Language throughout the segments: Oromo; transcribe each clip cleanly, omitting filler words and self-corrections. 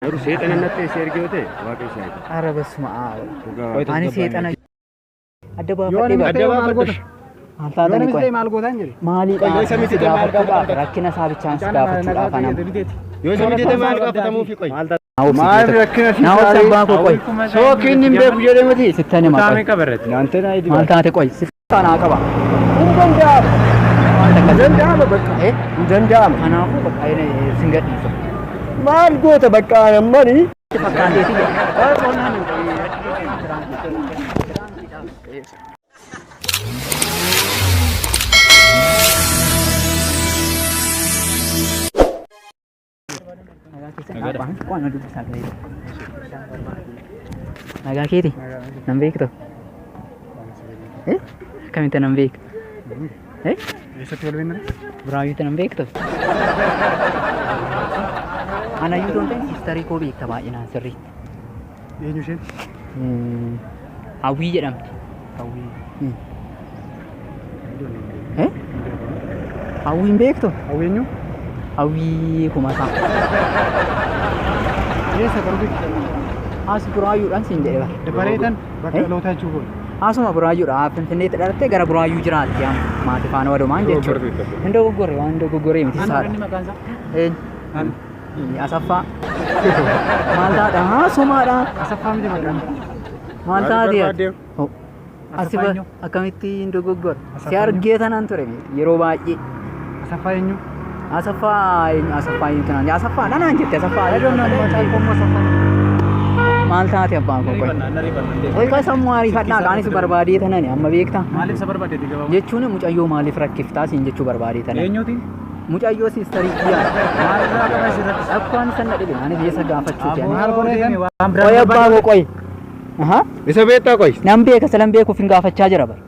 Garuu seexana natti si erge yoo ta'e waaqa isaa eega. Ara basuma aa. Dhugaa Qoy waaqa. Ani tasgabbaa'e seexana adda Yoo baafadhee namni bara. ta'e maal goota? Maal Yoo taatani namni qoy? ta'e maal gootaan jedhe? Maaliidha? Yoo isa Si miti ta'e maal gaafachuudhaaf gaafatamta? rakkina isaa bichaan si Mucaan nagaa gaafachuudhaaf fayyade anam. biteeti. Yoo isa miti ta'e maal gaafatamuufi qoy? Maal taate? Maal rakkina si Naa obsi taa'ee? abbaa koo qoy. Sookii inni hin beeku jedhee miti. Sittan hima qoy. Naantee naa Maal taate qoy? Si naa qaba. Hin danda'ama. Waan Hin takka danda'ama bakka. Eh? Hin danda'ama. Kanaafuu bakka sin gadhiisa. Maal goota bakka ammani? Fakkaateeti jedha. Nagaa keeti? Nan beektu? Eh? Akkamitti nan beektu? Eh? Eessatti wal beekna? Buraayyuutti nan beektu? Anayyuu toon ta'e siistarii koo beekta baay'inaan sirriitti. Eenyu isheen? Hawwii jedhamti. Hawwii. Eh? Hawwiin beektu? Hawwii eenyu? Hawwii kumasaa. Eessa garuu beektu? As Buraayyuudhaan siin jedhe bara. Dabareetan bakka Eh? dhalootaa jechuu kooti. Asuma Buraayyuudha. Finfinneetti dhalattee gara Buraayyuu jiraatti amma maatii faana walumaan jechuudha. Hin dogoggorre waan dogoggoree miti saadha. maqaan isaa? Eenyu? Asaffaa. Maal taadha? Asumaadha. Asaffaa miti maqaan. Maal taate ati? Ho. Asi Asaffaa eenyu? akkamitti hin dogoggorre? Si Asaffaa argee tanaan ture yeroo baay'ee. Asaffaa eenyu? Asaffaa eenyu? Asaffaa eenyu tanaan? Asaffaa dhanaan jette Asaffaa. Maqaan koo immoo Asaffaa. Maal taate abbaan koo qoy? Qoy kan sammuu ariifadhaa kaanis barbaadee tanani amma beektaa? Maaliif isa barbaadeeti gabaabaa? Jechuun mucayyoo maaliif rakkiftaa siin jechuu barbaadee tanani. Eenyuutiin? Mucayyoo siistarii kiyyaa. Maal irraa qaba isirratti? Akkaan san na dhibe anis eessa gaafachuuti ani. Maal godheetan? Waan biraa Qoy abbaa koo qoy. Aha. Isa beektaa qoy? Nan beeka silan beekuuf hin gaafachaa jira bara.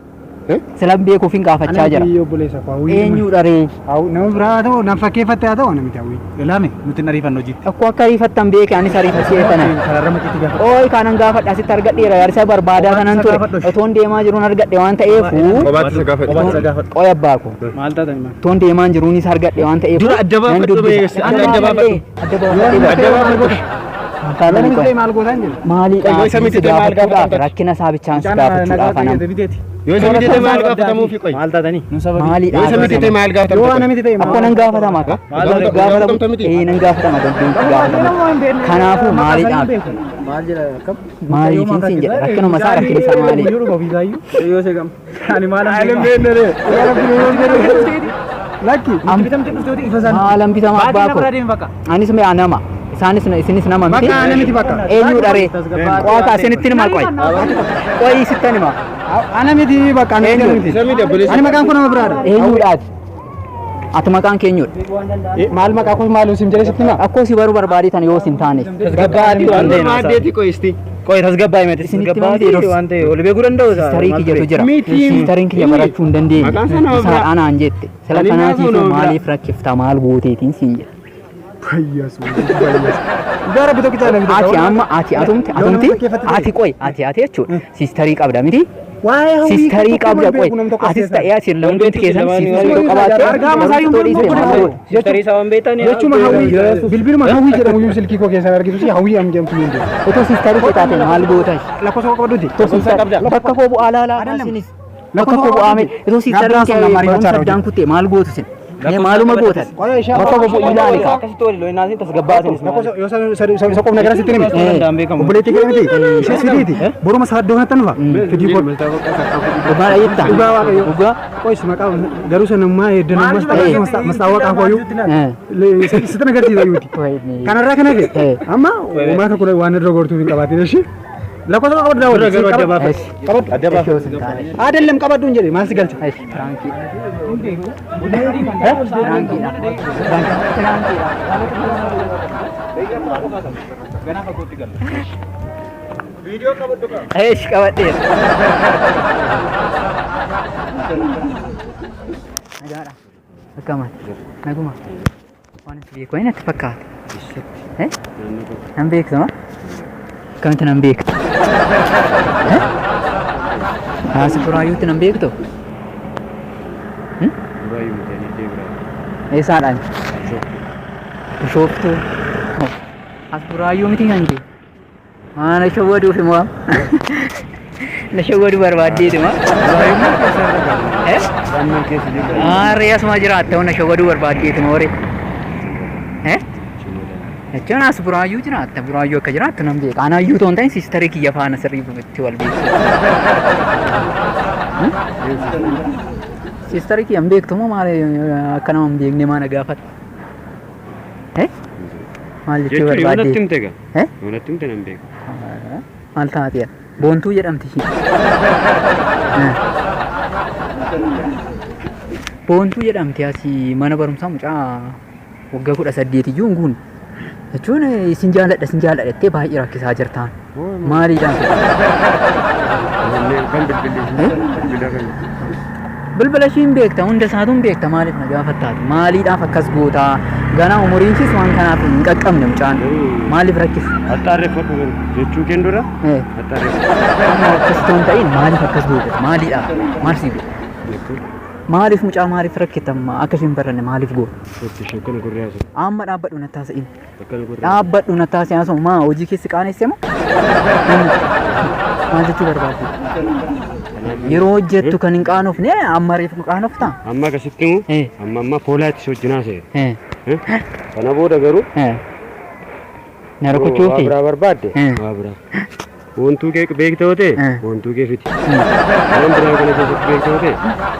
Eh? Silan beekuuf hin gaafachaa jira. Ana obboleessa koo hawwii. Eenyudha ree? Nama biraa haa ta'u nam fakkeeffatte haa ta'u ana miti hawwii. Ilaame nuti hin ariifannu hojiitti. Akkoo akka ariifattan beeke anis ariifachee tanan. Karaarra maqiitti gaafa. Qoy kanan gaafadha asitti argadheera yaarsa barbaadaa Kophaatti kanan isa ture. gaafadhu. Otoon deemaa jiruun argadhe waan ta'eefu. Kophaatti isa gaafadhu. Kophaatti isa gaafadhu. Qoy abbaa koo. Maal taatan himaa? Otoon deemaa jiruunis argadhe waan ta'eefu. Dura adda nan baafadhu dubbisa. beeksi. Adda baafadhu. Adda baafadhu. Adda baafadhu. Maal taatani Namni qoy? ta'e maal gootaan jedhe? Maaliidha? Yoo isa Si miti ta'e maal gaafachuudhaaf gaafatamta? rakkina isaa bichaan si Mucaan nagaa gaafachuudhaaf anam. fayyade biteeti. Yoo isa miti ta'e maal gaafatamuufi qoy? Maal taatanii? Nu sababii. Maaliidha? Yoo isa miti ta'e maal Yoo ana gaafatamta? miti ta'e Akkoo nan gaafatama akka. Gaafatamta miti? Ee nan gaafatama dandeenyutti gaafatama. Kanaafuu maaliidhaaf? Maal jedha akkam? Maaliifin siin jedha rakkinuma isaa rakkinni isaa maali? Yoo seegam. Ani maal Ani hin beekne. Lakki. Maalan bitama abbaa koo. Anis mi'a nama. Isaanis isinis nama miti. Bakka ana miti bakka. Eenyudha ree? Qo'ataa isinitti hima qoy. Qoy sittan hima. Ana miti bakka ana Eenyu? miti. Isa miti obboleessa. Ani maqaan kun nama biraadha. Eenyudhaati? Ati maqaan keenyudha. Maal maqaa kun maal isin jedhee sitti hima? Akkoo si baruu barbaadee tan yoo sin taane. Tasgabbaa'aati waan ta'e maaddeeti qoy isti. Qoy tasgabbaa'e miti. Isinitti hima miti Tasgabbaa'e waan ta'e ol beekuu danda'u isaa. Sistarii kiyyatu jira. Miti. Sistariin kiyya barachuu hin dandeenye. Maqaan isaa nama biraa. Isaan anaan jette. Sila Ani kanaatiifuu nama biraa. maaliif rakkifta maal gooteetiin siin jedha. Bayyasu. Bayyasu. Gara bitu kitaa namni Ati amma ati atumti Yoo nama atumti fakkeeffatte ta'e. ati qoy ati ati jechuudha. Sistarii qabda miti. Waa'ee hawwii Sistarii tokko qabda hin qoy. beeku namni tokko Atis keessaa. ta'ee asin lamduutti keessan sistarii Argaa qabaattee masaayyuu barumsa hin dhiiste maal beeku. goota? Sistarii isaa waan beektan Jechuma hawwii bilbiluma hawwii jedhamu iyyuu silkii koo keessaan argitu si hawwii am jedhamtu hin jiru. Otoo sistarii kee taate maal goota? Lakkoofsa koo qabadhuuti. Otoo sistarii bakka koo bu'aa laalaa Adallam. isinis. Bakka koo bu'aa mee otoo sistarii Gabbaa kee sun nama barumsa ariifachaa addaan kuttee maal gootu isin? Mee maaluma gootan? Qoya ishee Bakka koo bu'ii ilaali kaa. Akkasitti wali lo'inaa tasgabbaa'anis maali? Lakkoofsa yoo isa qofna gara sitti himi. Danda'an beekamu. Obboleettii kee miti. Ishee sidiiti. Boruma saaddoo kanatti nufa. Fidii koo. Dhugaa dhageettaa? Dhugaa waaqayyo. Dhugaa? Qoyis maqaa garuu sanummaa hedduu mastaawwaqaa kooyyuu sitti agarsiisa yuuti. Kanarraa kan hafe amma uumaa tokko waan irra gortuuf hin qabaatin ishee. Lakkoofsa qabadhu daawwadhu. Dura garuu adda baafadhu. Qabadhu. Adda baafadhu. Aadallam qabadhu hin jedhe maal si galcha? Eesh qabadheera. Nagaadha. Akkamaati. Naguma. Waan itti beeku wayii natti fakkaata. Eh? Nan beektu moo? Akkamitti nan beektu? Eh? Haasi Buraayyuutti nan beektu? Buraayyuu miti ani iddoo biraa. Eessaadhaan? Bishooftuu. As Buraayyuu miti kan kee. Maa na shawwaduuf immoo. Na shawwaduu barbaaddeetuma. Eh? Naannoo keessa jiru. Maarree asuma jiraatta na shawwaduu barbaaddeetuma horee. Eh? Jechuun as Buraayyuu jiraatta. Buraayyuu akka jiraattu nan beeka. Anaayyuu toon ta'in siistarii kiyya faana sirrii itti wal beeku. Siistarii kiyya hin beektu moo maal akka nama hin beekne maana gaafatta? Eh? Maal jechuu Jechuun yoo natti barbaadde? himte egaa. Eh? Yoo natti himte nan beeka. Maal taatee? Boontuu jedhamti isheen. Boontuu jedhamti asii mana barumsaa mucaa waggaa 18 iyyuu hin guunne. Jechuun isin jaaladha isin jaaladha jettee baay'ee rakkisaa jirtaan. Maaliidhaan? Kan bilbilli bilbila kan. Bilbila ishii hin beekta hunda isaatu hin beekta maaliif na gaafattaati? Maaliidhaaf akkas gootaa? Ganaa umuriin ishiis waan kanaaf hin qaqqabne mucaan. Maaliif rakkisa? Haxxaarreeffadhu garuu jechuu keen dura haxxaarreeffadhu. Amma akkas otoo hin ta'in maaliif akkas goota? Maaliidhaaf? Maal si godhe? Maaliif mucaa maaliif rakkita amma akka isheen baranne maaliif goota? Itti ishee akkana gurree haasa'u. Amma dhaabbadhu natti haasa'in. Akkana gurree haasa'u. Dhaabbadhu natti haasa'in haasa'u maa hojii keessi qaanesse moo? Maal jechuu barbaadde? Yeroo hojjettu kan hin qaanofne amma reefu qaanoftaa? Amma akkasitti himu Eh. amma amma poolaatti si wajjin haasa'e. Eh, Kana booda garuu eh. Na rukuchuu waa fi biraa barbaadde Eh. waa biraa. Boontuu kee beekta yoo ta'e Eh. boontuu kee fidi. Waan biraa kana keessatti beekta yoo ta'e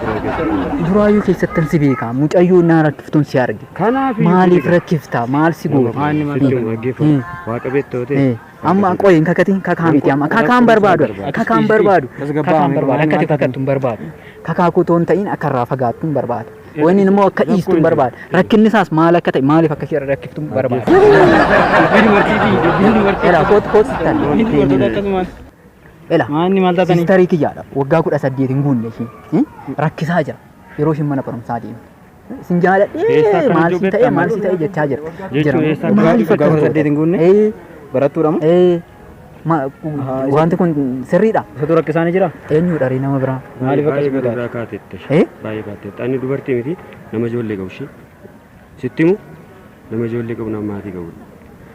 biraa keessatti. Duraayyuu keessattan si beeka mucayyoo naa rakkiftuun si arge. Kanaaf Maaliif rakkifta maal si goota? Dhaggeeffatu. Waaqa beekta yoo ta'e. Eh, Amma qoy hin kakatin kakaa miti amma kakaan barbaadu kakaan barbaadu kakaan barbaadu akka ati kakattu hin barbaadu kakaa koo otoo hin ta'in akka irraa fagaattu hin barbaadu wanni immoo akka dhiistu hin barbaadu rakkinni isaas maal akka ta'e maaliif akka ishee rakkiftu hin barbaadu. Dubbii dubartiiti. Dubbiin dubartii. Ela koot koot sittan Dubbiin dubartoota akkasumaan. Ela Maanni maal taatanii? siistarii kiyyaadha waggaa 18 hin guunne isheen rakkisaa jira yeroo isheen mana barumsaa deemtu. Isin Eessa jaaladhee akka maal si jiru ta'e beektaa maal si ta'e jechaa jira. Jechuun eessa akka Maaliif Waggaa akkas 18 hin guunne? Eh, Barattuudha moo? eh, wanti kun sirriidha. Isatu rakkisaanii jira? Eenyudha ree nama biraa? Maaliif akkas Baay'ee gootaa? biraa kaateetta. Eh? Baay'ee kaateetta. Ani dubartii miti nama ijoollee qabu ishee. Sitti himu nama ijoollee qabu nama maatii qabu.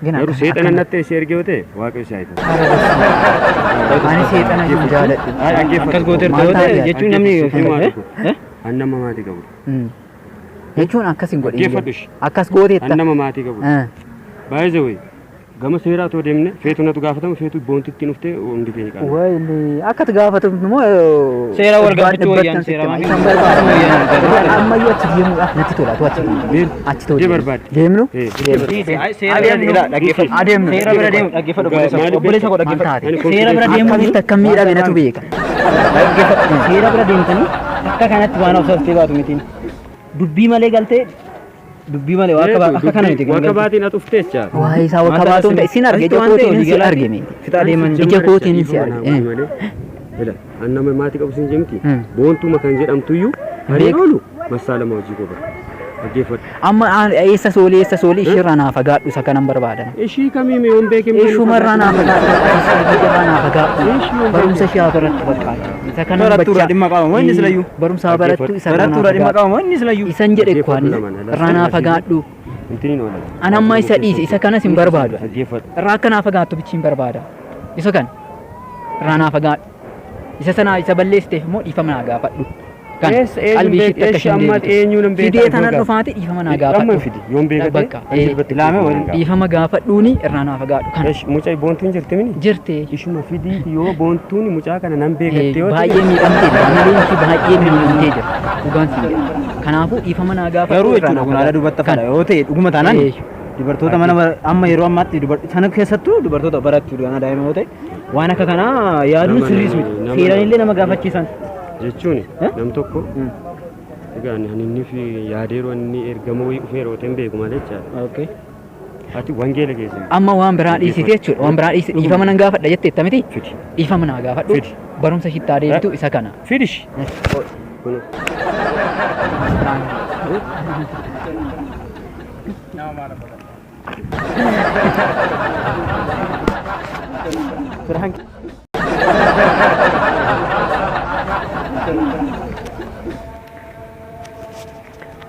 Gina Garuu akkana- seexana akkana. natti ishee erge yoo ta'e waaqa isaa ifa. Ani seexana hin jaaladhu. Akkas gooteerta yoo ta'e jechuun namni Dhaggeeffadhu. Ani nama maatii qabu. Jechuun akkas hin godhin. Dhaggeeffadhu ishee. Akkas gooteetta. Ani nama maatii qabu. Baay'ee wayi gama seeraa otoo deemne feetu natu gaafatama feetu boontitti nuftee hundi keenya qaana. Wayile akka ati gaafatu immoo Seera wal gaafachuu wayyaan, seera seera maal Isan wayyaan. barbaada. Ammayyuu achi deemuudhaaf natti tola tu achi deemu. Achi too Dee deemu. barbaadde. Deemnu? Eh. Seera bira deemu dhaggeeffadhu. Adeemnu. Seera bira deemu dhaggeeffadhu obboleessa koo. Obboleessa koo Maal dhaggeeffadhu. taate? Seera bira deemu Akkamitti akka miidhame natu beeka. dhaggeeffadhu. Seera bira deemtanii akka kanatti waan of saftee baatu mitiin. Dubbii malee galtee dubbii malee waa akka akka kana miti. Waaqa baatiin ati uftee jecha. Waa'ee isaa wakka baatuun ta'e sin arge ija kootiin si arge miti. Fixaa deeman. Ija kootiin si arge. Ila an nama maatii qabu sin jemti. Mm. Boontuma kan jedhamtuyyuu hariin Beek- oolu massaa lama hojii qofa. Dhaggeeffadhu. Amma eessa soolii eessa soolii isheerraa naa fagaadhu isa kanan barbaadan. Ishii kamiimi yoon beekin Ishumarraa naa fagaadhu irraa naa fagaadhu barumsa ishee haa barattu bakka. Isa kanan Barattuurraa bachaa. dhimma qaba moo inni silayyuu? Barumsa haa barattu isa irraa naa Barattuurraa dhimma fagaadhu. qaba moo inni silayyuu? Isan jedhe kwaan irraa naa fagaadhu. Intiniin oola. An amma isa dhiise isa kanas hin barbaadu. Dhaggeeffadhu. Irraa akka naa fagaattu bichi hin barbaada. Isa kana irraa naa fagaadhu. Isa sana isa balleessiteef immoo dhiifama naa gaafadhu. Kan Eessa eenyu qalbii beek- isheetti akka eessi isheen amma deebitu. eenyu nan beekaa Fidee tanan dhugaa. dhufaati dhiifama naa Amma gaafadhu. fidi yoon beekate Bakka, an jilbatti Ilaame kufuun waliin hin gaafa. Dhiifama gaafadhuuni irraa naa fagaadhu. Kana Esh, mucaa boontuun jirti mini? jirte Ishuma fidii yoo boontuun mucaa kana nan beekatte yoo ta'e baay'ee miidhamtee jira. Amaleen ishee baay'ee miidhamtee jira. Dhugaan siin jedha. Kanaafuu dhiifama naa gaafadhu. Garuu irraa jechuudha naa kun haala fagaadhu. dubarta Kana. fadha yoo ta'e dhuguma taanaan Eh. dubartoota mana amma yeroo ammaatti sana keessattuu dubartoota barattuu kana daa'ima yoo ta'e waan akka kanaa yaaduun Nama- sirriis miti. nama- Seeraan illee nama gaafachiisan. jechuun Eh? nam tokko egaa ani inni fi yaadeeroo inni ergama wayii dhufeera yoo ta'e hin beeku malee jechaadha. Okay. Ati wangeela keessa Amma waan biraa dhiisite jechuudha. Waan biraa dhiisite dhiifama nan gaafadha jetteetta miti. fidi. Dhiifama naa gaafadhu. Fidi. Barumsa ishiitti deebitu isa kana. Fidish. Kun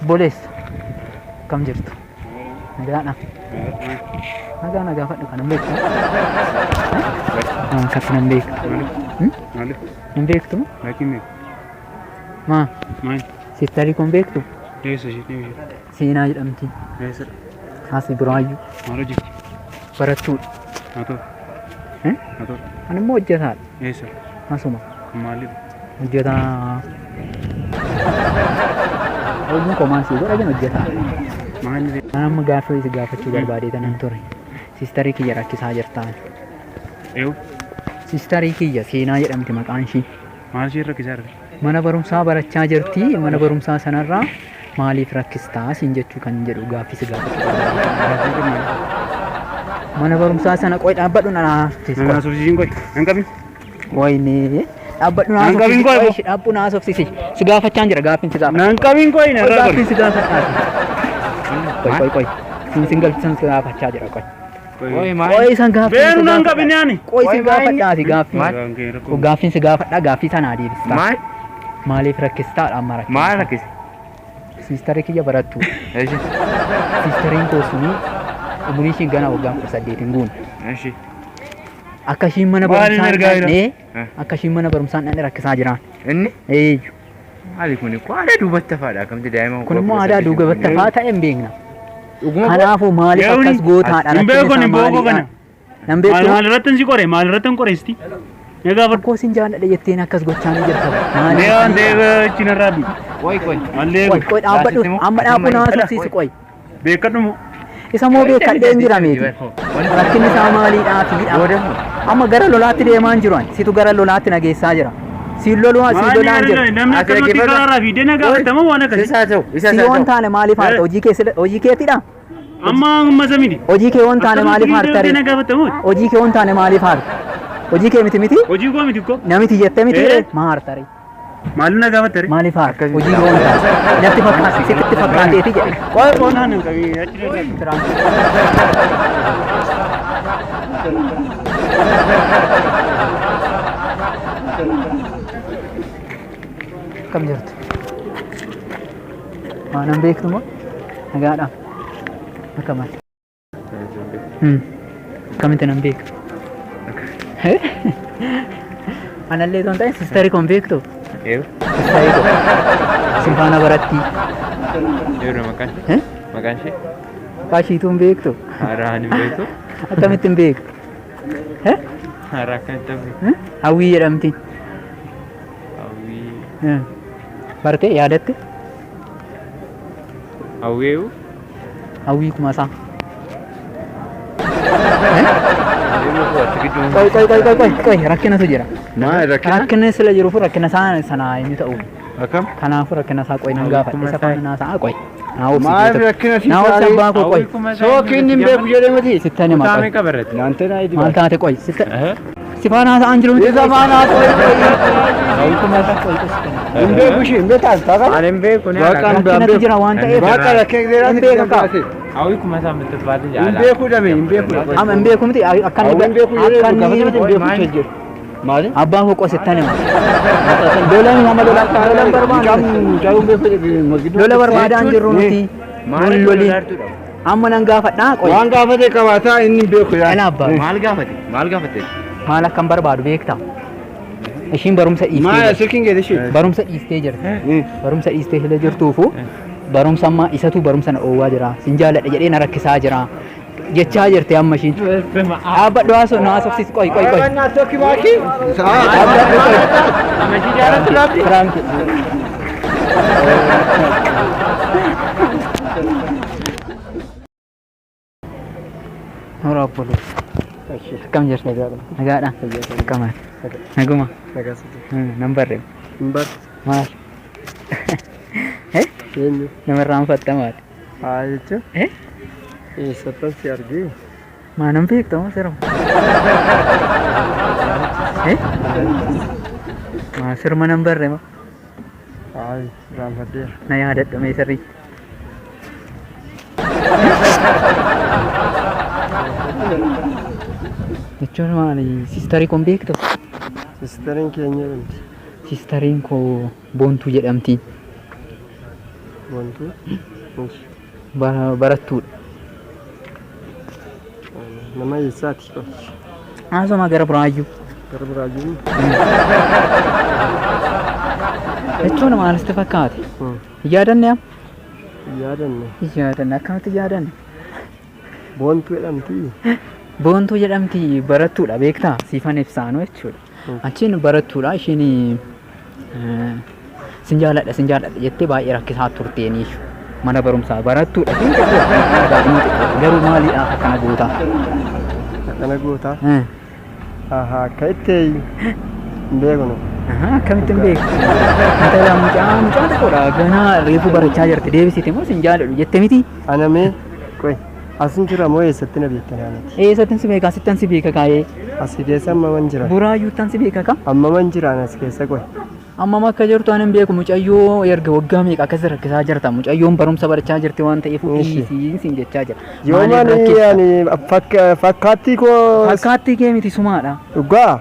Boleessa. Kam jirtu? Nagaa. Nagaadha. Nagaa na gaafadhu kan hin beektu. Akkatti nan beektu. Maaliif? Hin beektu? Laakiin beeku. Maa? Maal? Siistarii kun beektu? Eessa ishee? Eessa? Seenaa jedhamti. Eessadha? Asii biraayyuu Maal hojjetti? barattuudha. Haa ta'u. Haa ta'u. Ani immoo hojjetaadha. Eessa? Asuma. Kun maaliif? Hojjetaa. Hojiin koo maal sii godha jenna hojjetaa. Maal? An amma gaaffii si gaafachuu barbaadee tanan ture. Siistarii kiyya rakkisaa jirtaan. Eewu? Siistarii kiyya Seenaa jedhamti maqaan ishii. Maal ishee rakkisaa jirti? Mana barumsaa barachaa jirti. Mana barumsaa sanarraa maaliif rakkistaa siin jechuu kan jedhu gaaffii si gaafachuu barbaadee. Mana barumsaa sana qoy dhaabbadhu na haasofsiisi. Nan haasofsiisiin qoy. Nan qabin. Wayne dhaabbadhu na Nan qabin haasofsiisi. qoy. Qoy dhaabbadhu na haasofsiisi. Si gaafachaan jira gaaffiin si gaafadha. Nan qabin qoy. Qoy Narraa gaaffiin qoy. si gaafadhaa. Qoy qoy qoy. Siin galchisan si gaafachaa jira qoy. Qoy isan gaaffiin Beenu si nan gaafadha. qabin yaani. Qoy si gaafadhaa si gaaffiin. Gaaffiin si gaafadhaa gaaffii sanaa deebistaa. Maal? Maaliif rakkistaadha amma rakkisa? Maal rakkise? Siistarii kiyya barattu. Siistariin koo suni umurii ishiin ganaa waggaa 18 hin guune. Eshi. Akka ishiin mana Maaliin barumsaa hin ergaa jira? dhaqne akka ishiin mana barumsaa hin dhaqne rakkisaa jiraan. Inni? Eeyyu. Maali kuni? Kun aadaa duubatti hafaadha. Akkamitti daa'ima Kun immoo aadaa duubatti hafaa ta'e hin beekna. Dhuguma Kanaafuu maaliif Beekni? akkas gootaadha Hin rakkinni beeku isaa hin beeku maalidha? kana. Nan Maal beektu? maal irratti si qore? Maal irratti hin qoreesti? Mee gaafadhu. Akkoo sin jaalladha jetteen akkas gochaa ni jirta. Mee waan ta'eef achi narraa bi. Qoy qoy. Mallee Qoy qoy dhaabbadhu amma dhaabbu na haasofsiisi qoy. beekadhu moo? Isa moo beekadhee hin jira meeti. Rakkinni isaa maaliidhaa fi Amma gara lolaatti deemaa hin jiru ani. Situ gara lolaatti na geessaa jira. Siin loluu siin Maali lolaan jira. namni Ati akkanumatti dhaggeeffadhu. karaarraa fiidee na gaafatama waan akkasii. Isa haa ta'u. Isa Si haa yoon ta'u. taane maaliif haarta? Hojii kee hojii keetidha? Amma amma samini. Hojii kee yoon taane maaliif haarta na ree? gaafatamu. Hojii kee yoon taane maaliif haarta? Hojii kee miti miti? Hojii koo miti koo. Namiti jettee miti Eh. ree? Maa haarta ree? Maali na gaafatta ree? Maaliif haarta? Hojii kee yoon taane. Natti fakkaate sitti fakkaateeti jedhe. Qoy qoonaan hin qabin achi narraa bi. Akkam jirtu? Waan hin beektu moo? Nagaadha. Akkam ati? Akkamitti nan beektu? Anallee osoo hin ta'in siistarii koo hin beektu? Eewu. Siistarii koo. Sin faana baratti. Eewu maqaan ishee? Eh? Maqaan ishee? Maqaa ishiituu hin beektu? Haaraa hin beektu. Akkamitti hin beektu? Eh? Haaraa akkamitti hin beektu? Eh? Hawwii jedhamti. Hawwii. Eh. Bartee yaadatte? Hawwii eewu? Hawwii kumasaa. Eewu koo ati gidduu. Qoy qoy qoy qoy qoy qoy rakkinatu jira. Maal rakkina? Rakkinni sila jiruuf rakkina isaa sana eenyu ta'u. Akkam? Kanaafuu rakkina isaa qoy nan gaafadha. Isa faana naa sa'a qoy. Naa obsi. Maal rakkina si Naa obsi taaree? abbaa koo qoy. Sooki inni hin beeku jedhee miti. Sitti hima Kutaa qoy. meeqa barate? Naantee naa Maal taate qoy. Sitti si faana haasa'aan jiru miti. Isa faana haasa'aa Hawwii kumasaa qoy qoy sitti hima. Hin beeku ishee hin beektaa taata? Ani hin beeku ni Waaqaan Rakkinatu jira waan ta'eef. Waaqa rakkina Hin beeka kaa. Hawwii kumasaa የምትባል ልጅ Hin beeku dame hin beeku. Amma hin beeku miti akka Hawwi hin beeku jedhee akka gaafata miti hin beeku Maal? jedhu. Maali? Abbaan koo qoy sitti hima. Lola amma lola lola barbaadu. Mucaan hin beeku jedhu. Lola barbaadaan jirru nuti. Maal Lolli. Amma nan gaafadhaa qoy. Waan gaafate qabaataa inni hin beeku yaa. Dhala abbaa. Maal gaafate? Maal gaafate? Maal akkan barbaadu beektaa? Ishiin barumsa dhiistee Maal jirti. silkiin geete ishee? Barumsa dhiistee jirti. Barumsa dhiistee hila jirtuufu barumsa amma isatu barumsa na dhoowwaa jira. Sin jaalladha jedhee na rakkisaa jira. Jechaa jirti amma ishiin. Dhaabbadhu haasoo na haasofsiisi qoy qoy qoy. Tokki baaki. Dhaabbadhu qoy. Firaanki. Nora obboloo. Akkam jirti? Nagaadha. Akkam ati? Naguma. Nan barreema. Hin barre. Maal? Eh? Eenyu? Nama irraanfattamaati. Haa jechuun. Eh? Eessattan si argee? Maa nan beekta moo sirma? Eh? Maa sirma nan barre ma? Haa irraanfadheera. Na yaadadhu mee sirriitti. Jechuun maali? Siistarii koo hin beektu? Siistariin keenya jedhamti. Siistariin koo Boontuu jedhamti. Boontuu. Barattuudha. Nama eessaati? Haasoma gara Buraayyuu. Gara Buraayyuu. Jechuun maal sitti fakkaate? Hin yaadanne amma? Hin yaadanne. Hin yaadanne akkamitti yaadanne? Boontuu jedhamti. Boontuu jedhamti barattuudha beektaa siifan ibsaanuu jechuudha. Achiin barattuudha isheen sin jaaladha sin jaaladha jettee baay'ee rakkisaa turteenii mana barumsaa barattuudha isheen xiqqoodha daa'ima xiqqoodha garuu maaliidhaaf akkana gootaa? Akkana gootaa? Ahaa akka itti hin beeknu. Ahaa akkamitti hin beektu? Intala mucaa mucaa xiqqoodha ganaa reefu barachaa jirti deebisite moo sin jaaladhu jette miti? Ana mee qoy asin jira moo eessatti na beekta naanati? Eessattin si beeka asittan si beeka kaayee. Asi keessa ammaman jira. Buraayyuuttan si beeka ka. Ammaman jira as keessa qoy. Ammam akka jirtu ani hin beeku mucayyoo erga waggaa meeqa akkas rakkisaa jirta mucayyoon barumsa barachaa jirti waan ta'eef dhiisii siin jechaa jira. Yoo Maaliif mani rakkista? ani fakkaattii koo Fakkaattii kee miti sumaadha. Dhugaa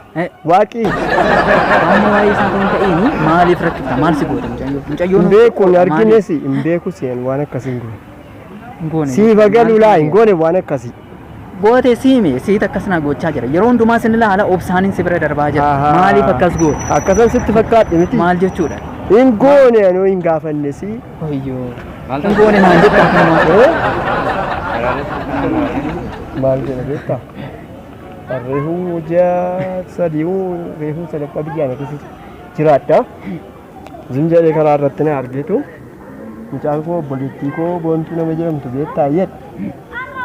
waaqii. Amma waa'ee isaa kan ta'een maaliif rakkifta maal si goote mucayyoon? Mucayyoon Hin beeku hin argines hin beeku seen waan akkasii hin goone. Hin goone. Siif agalu laa hin goone waan akkasii. Goote siime siit akkas naa gochaa jira. Yeroo hundumaa sin ilaala obsaanin si bira darbaa jira. Maaliif akkas goote? Akkasan sitti fakkaadhe miti. Maal jechuudha? Hin goone anoo hin gaafanne si. Wayyoo. Hin goone naan jetta akkanumaa. Maal jedha beektaa? Reefuu ji'a sadii reefuu sadaffaa biyya keessa jiraadha. Zim jedhee karaa irratti na argeetu mucaan koo obboleettii koo boontuu nama jedhamtu beektaa jedha.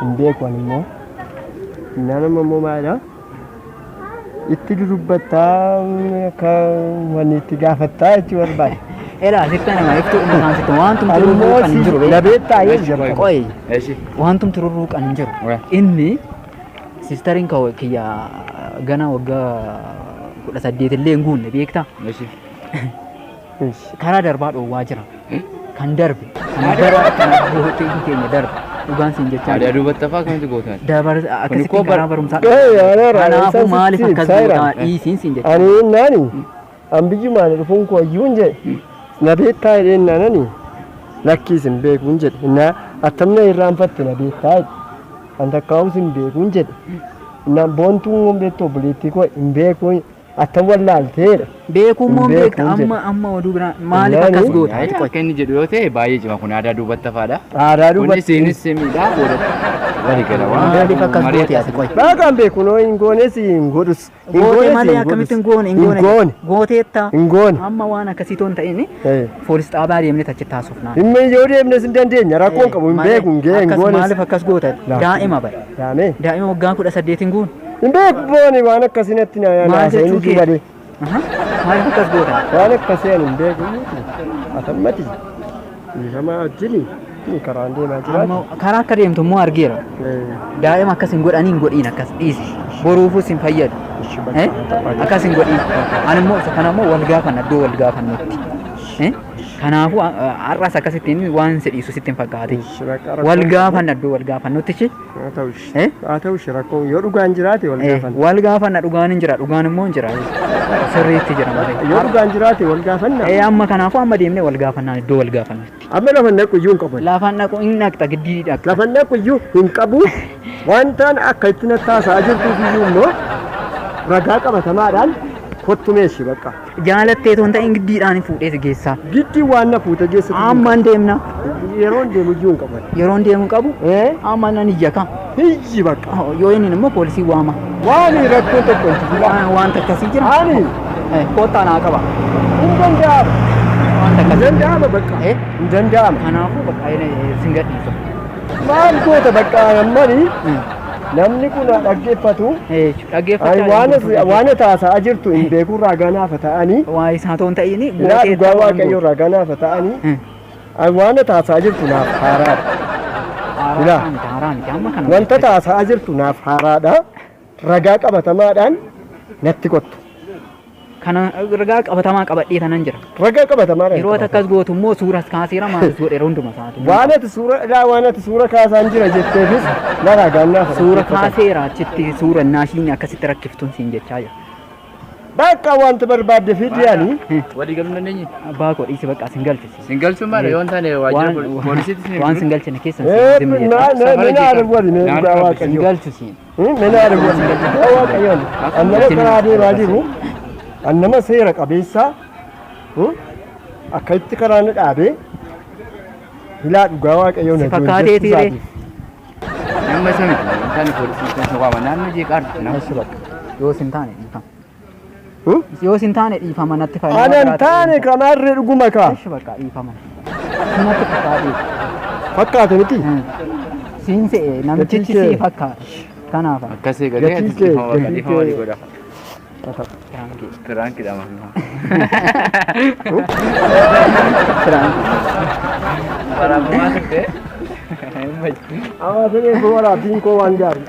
Hin beeku ani immoo. Innaan amma immoo maalidha? Itti dudubbattaa akka wanni itti gaafattaa jechuu barbaade. Elaa sitti anima iftuu dhuma isaan sitti waantumti Ani immoo rurruuqan hin jiru. na beektaa jedhu jalqaba. Qoyi waantumti rurruuqan hin jiru. Inni siistariin koo kiyya gana waggaa 18 illee hin guunne beektaa? Karaa darbaa dhoowwaa jira. Kan darbe kan bara kan abbootiin keenya darbe dhugaan siin jechaa Aadaa duubatti hafaa akkamitti gootan? Dabar akkasitti koo karaa barumsaa. Ee, aneera, Kanaafuu isaan maaliif sitti akkas ibsaa gootaa jira. dhiisiin siin jechaa. Ani naani an biyyumaan dhufuun koo iyyuu hin jedhe na beektaa jedheen naanani lakkiis hin beeku hin jedhe innaa attamna irraanfatte na beektaa jedhe an takkaa'us hin beeku hin jedhe innaa boontuun hin beektu obboleettii koo hin beeku attam wallaalteedha. Beekuu immoo Hin hin beekta beeku hin amma amma oduu biraa maaliif akkas goota ati qoy. Akka inni jedhu yoo ta'e baay'ee cima kun aadaa duubatti hafaadha. Aadaa duubatti. Kunis isinis miidhaa boodatti walii gala waan Maaliif akkas goote ati qoy. Baaqaan beeku noo hin goones hin godhus. Hin Goote goones malee hin akkamitti hin godhus. goone hin goone. Hin goone. Gooteetta. Hin goone. Amma waan akkasii toon ta'in poolis xaabaa deemnee achitti haasofnaa. Dhimma yoo deemnes hin dandeenya rakkoon qabu hin beeku hin gee hin Akkas goones. maaliif akkas goota daa'ima bare. Daa'ime. Daa'ima waggaa 18 hin guune. Hin beeku booni waan akkasii natti na Maal naasa'in jechuu iyyuu kee? malee. Maaliif akkas goota? Waan akkasii ani hin beeku atammati dhiifamaa wajjin karaan deemaa jiraatu. Amma karaa akka deemtu immoo argeera. Daa'ima akkas hin godhanii hin godhiin akkas dhiisi. Boruufus hin fayyadu. Akkas hin godhiin. Ani immoo isa kana immoo wal gaafanna iddoo wal gaafannutti. Kanaafuu har'as akkasittiin waan si dhiisu sitti hin fakkaatin. Wal gaafanna iddoo wal gaafannutti shi. Haa ta'u ishee. Haa ta'u ishee rakkoo yoo dhugaan jiraate wal gaafanna. Wal gaafanna dhugaan hin jira dhugaan immoo hin jira. Sirriitti jira malee. Yoo dhugaan jiraate wal gaafanna. Amma kanaafuu amma deemnee wal gaafannaan iddoo wal gaafannutti. Amma lafa naqu iyyuu hin qabu. Lafa naqu hin dhaqxa giddii dhaqxa. Lafa naqu iyyuu hin qabu. Wantaan akka itti nattaasaa jirtuuf iyyuu immoo ragaa qabatamaadhaan kottu meeshi bakka. Jaalattee toon ta'in giddiidhaan fuudhee si geessaa. Giddii waan na fuute geessitu. Amma hin deemna. Yeroon deemu iyyuu hin qabu. Yeroon deemu qabu. Amma nan iyya ka. Iyyi bakka. Yoo inni immoo poolisii waama. Waan rakkoon tokko hin jiru. Wanta akkasii jira. Ani. Kottaa naa qaba. Hin danda'ama. Wanta akkasii. Hin danda'ama bakka. Hin danda'ama. Kanaafuu bakka sin gadhiisa. Maal goota bakka ammani namni kun dhaggeeffatu. Dhaggeeffachaa Waan taasisaa jirtu hin beeku ragaa naafa ta'anii. Waa isaa toon ta'ini Ilaa dhugaa waaqayyo ragaa naafa ta'anii. Waan taasisaa jirtu naaf haaraadha. Ilaa Haaraa miti amma kana. wanta taasisaa jirtu naaf haaraadha. Ragaa qabatamaadhaan natti kottu. Kana ragaa qabatamaa qabadhee tanan jira. Ragaa qabatamaadhaan. Yeroo ati akkas gootu immoo suuras kaaseera maalis godheera hunduma isaatu. Waan ati suura ilaa waan ati suura kaasaan jira jetteefis na ragaan naafa. Suura kaaseera achitti suura naashiin akkasitti rakkiftuun siin jechaa jira. Bakka wanta barbaadde fidi ani. Walii galuu hin dandeenye. Abbaa koo dhiisi bakka sin galchu. Sin galchuun maali yoo hin taane waajjira poolisiitti sin Waan sin galchine keessa Eh, sin zimmi na jedha. na na argwari ne dhugaa Sin Waaqayyo. galchu siin. Mina argwari dhugaa Waaqayyo. An nama karaa deemaa jiru, an nama seera qabeessaa, akka itti karaa na dhaabee hilaa dhugaa Waaqayyo na Si fakkaateetii ree? Nama isa miti. Hin taane poolisiin sun waama naannoo jeeqaa jirtu nama. Eessi bakka. Yoo sin taane dhiifama. Yoo sin taane dhiifama natti fayyada. Anan taane kanaarree dhuguma kaa. Eessi bakka dhiifama. Natti fakkaatee. Fakkaate miti. Siin se'e namtichi Gatii kee. si fakkaata. Kanaaf. Akkas eegalee Gatii ati kee, dhiifama bakka gatii dhiifama walii kee. godha. Piraankidha maal. Waraabamaa turte. Hawaasni koo waraabbiin koo waan gaarii.